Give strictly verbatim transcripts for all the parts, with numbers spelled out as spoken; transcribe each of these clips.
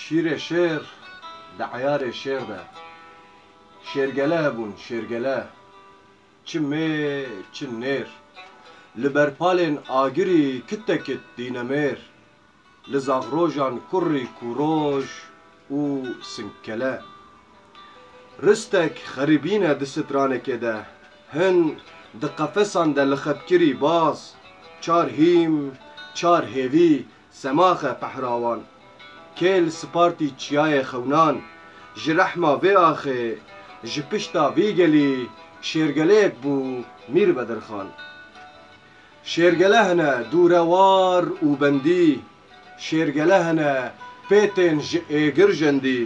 Şîrê şêr di eyarê şêr de. Şêrgele hebûn, şêrgele. Çi mê, çi nêr. Li berpalên agirî kitekit dînemêr. Li zaxrojan kurrî kûroj û sinkele. Ristek xerîbîne di stranekê de. Hin di qefesan de li xepkirî baz. Çar hîm, çar hêvî, semaxe pehrawan. Kêl spartî çiyayê xewnan. Ji rehma vê axê, ji pişta vî gelî şêrgeleyek bû Mîr Bedirxan. Şêrgele hene dûrewar û bendî. Şêrgele hene pê tên ji êgir jendî.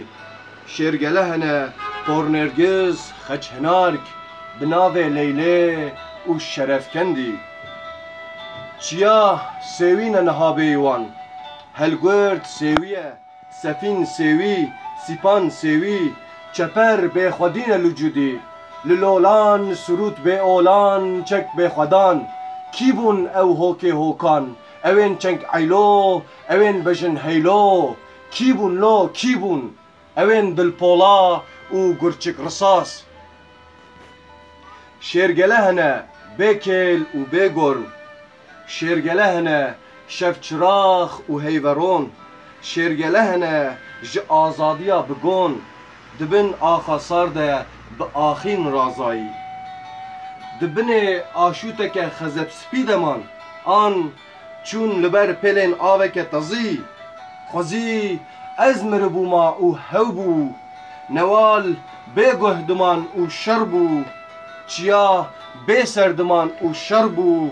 Şêrgele hene pornêrgiz, xeçhinark, bi navê Leylê û Şerefkendî. Çiya sêwî ne niha bêyî wan. Helgurt sêwî ye, sefîn sêwî, sîpan sêwî, çeper bêxwedî ne li cudî. Li lolan, sirût bê olan, çek bêxwedan. Kî bûn ew hokê hokan? Ewên çeng eylo, ewên bejin heylo. Kî bûn lo, kî bûn? Ewên dilpola û gurçik risas. Şêrgele hene bê kêl û bê gorm. Şêrgele hene şevçirax û heyveron. Şêrgele hene ji azadiya bi gon. Di bin axa sar de bi axîn razayî. Di binê aşûteke xezepspî de man, an çûn li ber pêlên aveke tezî. Xwezî ez miribûma û hew bû. Newal bê guh diman û şer bû. Çiya bê ser diman û şer bû.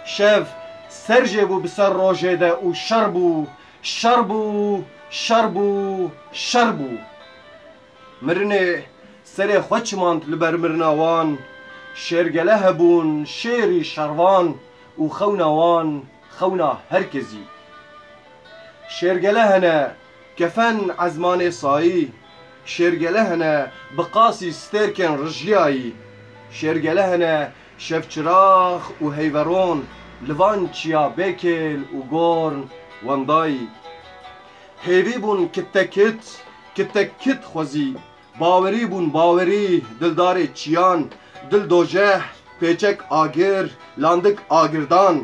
Şev ser jê bû bi ser rojê de û şer bû. Şer bû, şer bû, şer bû. Mirinê serê xwe çimand li ber mirina wan. Şêrgele hebûn, şêrî şervan û xewna wan, xewna her kesî. Şêrgele hene kefen ezmanê sayî. Şêrgele hene bi qasî stêrkên rijiyayî. Şêrgele hene şevçirax û heyveron li van çiya bêkêl û gorn wendayî. Hêvî bûn kitekit, kitekit xwezî. Bawerî bûn bawerî, dildarê çiyan, dil dojeh, pêçek agir, landik agirdan.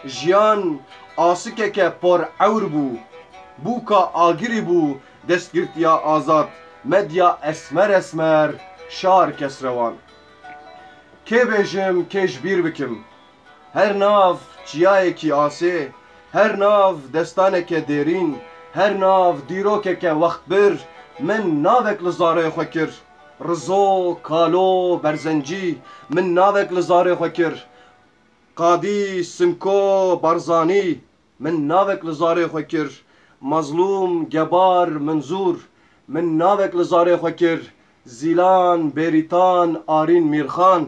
Jiyan asikeke por ewr bû. Bûka agirî bû destgirtiya azad, medya esmer esmer, şar kesrewan. Kê bêjim, kê ji bîr bikim? Her nav çiyayekî asê, her nav destaneke dêrîn, her nav dîrokeke wextbir, min navek li zarê xwe kir. Rizo, Kalo, Berzencî, min navek li zarê xwe kir. Qadî, Sinko, Barzanî, min navek li zarê xwe kir. Mazlûm, Gebar, Minzûr, min navek li zarê xwe kir. Zîlan, Bêrîtan, Arîn, Mîrxan,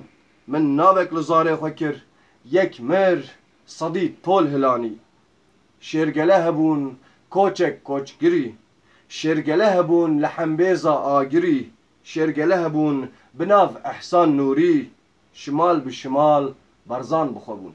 min navek li zarê xwe kir. Yek mir, sedî tol hilanî. Şêrgele hebûn koçek koçgirî. Şêrgele hebûn li hembêza agirî. Şêrgele hebûn bi nav Ehsan Nûrî. Şimal bi şimal berzan bi xwe bûn.